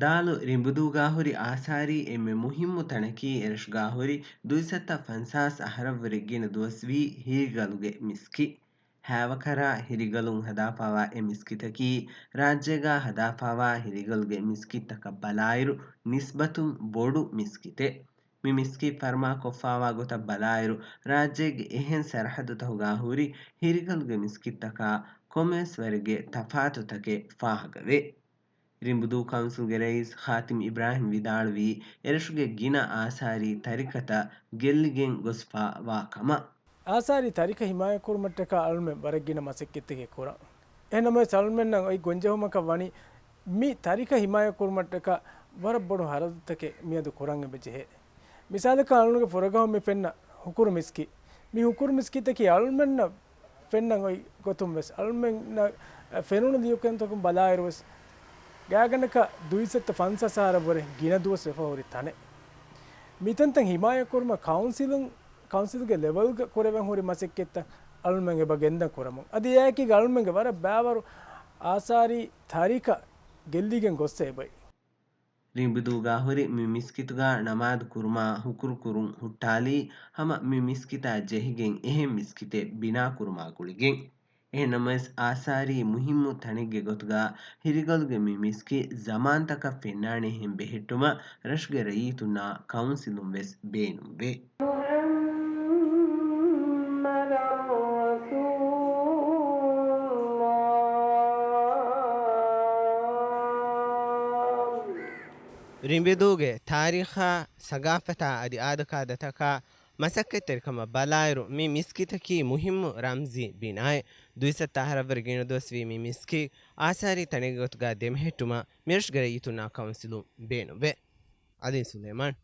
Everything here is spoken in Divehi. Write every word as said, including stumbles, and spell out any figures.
ދާލު ރިނބުދޫގާ ހުރި އާސާރީ އެންމެ މުހިއްމު ތަނަކީ އެރަށުގާ ހުރި ދުއިސައްތަ ފަންސާސް އަހަރަށްވުރެ ގިނަ ދުވަސްވީ ހިރިގަލުގެ މިސްކިތް. ހާވަކަރާ ހިރިގަލުން ހަދާފާވާ އެ މިސްކިތަކީ، ރާއްޖޭގާ ހަދާފާވާ ހިރިގަލުގެ މިސްކިތްތަކަށް ބަލާއިރު، ނިސްބަތުން ބޮޑު މިސްކިތެއް. މި މިސްކިތް ފަރުމާކޮށްފާވާ ގޮތަށް ބަލާއިރު، ރާއްޖޭގެ އެހެން ސަރަހައްދުތަކުގާ ހުރި ހިރިގަލުގެ މިސްކިތްތަކާ ކޮންމެވެސް ވަރެއްގެ ތަފާތުތަކެއް ފާހަގަވޭ. ރިނބުދޫ ކައުންސިލްގެ ރައީސް ޚާތިމް އިބްރާހިމް ވިދާޅުވީ، އެރަށުގެ ގިނަ އާސާރީ ތަރިކަތައް ގެއްލިގެން ގޮސްފާ ވާ ކަމަށް. އާސާރީ ތަރިކަ ހިމާޔަތްކުރުމަށްޓަކާ އަޅުމެން ވަރަށް ގިނަ މަސައްކަތްތަކެއް ކުރަން. އެހެންނަމަވެސް، އަޅުމެންނަށް އޮތް ގޮންޖެހުމަކަށް ވަނީ، މި ތަރިކަ ހިމާޔަތްކުރުމަށްޓަކާ ވަރަށް ބޮޑު ހަރަދުތަކެއް މިއަދު ކުރަން އެބަޖެހޭ. މިސާލަކަށް، އަޅުގަނޑުގެ ފުރަގަހުން މި ފެންނަ ހުކުރު މިސްކިތް. މި ހުކުރު މިސްކިތަކީ އަޅުމެންނަށް ފެންނަން އޮތް ގޮތުން ވެސް، އަޅުމެންނަށް ފެނުނު ލިޔުކެންތަކުން ބަލާއިރު ވެސް، ގާތްގަނޑަކަށް ދުއިސައްތަ ފަންސާސް އަހަރަށްވުރެ ގިނަ ދުވަސް ވެފަ ހުރި ތަނެއް. މިތަންތަން ހިމާޔަތްކުރުމަށް ކައުންސިލުން، ކައުންސިލްގެ ލެވެލްގަ ކުރެވެން ހުރި މަސައްކަތްތައް އަޅުމެން އެބަ ގެންދަން ކުރަމުން. އަދި އެއާއެކީގަ އަޅުމެންގެ ވަރަށް ބައިވަރު އާސާރީ ތަރިކަ ގެއްލިގެން ގޮއްސަ އެބައި. ރިނބުދޫގާ ހުރި މި މިސްކިތުގާ ނަމާދު ކުރުމާ ހުކުރު ކުރުން ހުއްޓާލީ، ހަމަ މި މިސްކިތާ ޖެހިގެން އެހެން މިސްކިތެއް ބިނާ ކުރުމާ ގުޅިގެން. އެހެންނަމަވެސް، އާސާރީ މުހިއްމު ތަނެއްގެ ގޮތުގާ ހިރިގަލުގެ މި މިސްކިތް ޒަމާންތަކަށް ފެންނާނެހެން ބެހެއްޓުމަށް ރަށުގެ ރައްޔިތުންނާ ކައުންސިލުން ވެސް ބޭނުންވޭ. محمد رسول الله. ރިނބުދޫގެ ތާރީޚާ، ސަގާފަތާ އަދި އާދަކާދަތަކާ މަސައްކަތްތެރިކަމަށް ބަލާއިރު، މި މިސްކިތަކީ މުހިއްމު ރަމްޒީ ބިނާއެއް. ދުއިސައްތަ އަހަރަށްވުރެ ގިނަ ދުވަސްވީ މި މިސްކިތް އާސާރީ ތަނެއްގެ ގޮތުގާ ދެމެހެއްޓުމަށް މިރަށުގެ ރައްޔިތުންނާ ކައުންސިލުން ބޭނުންވޭ. އަލީ ސުލޭމާން.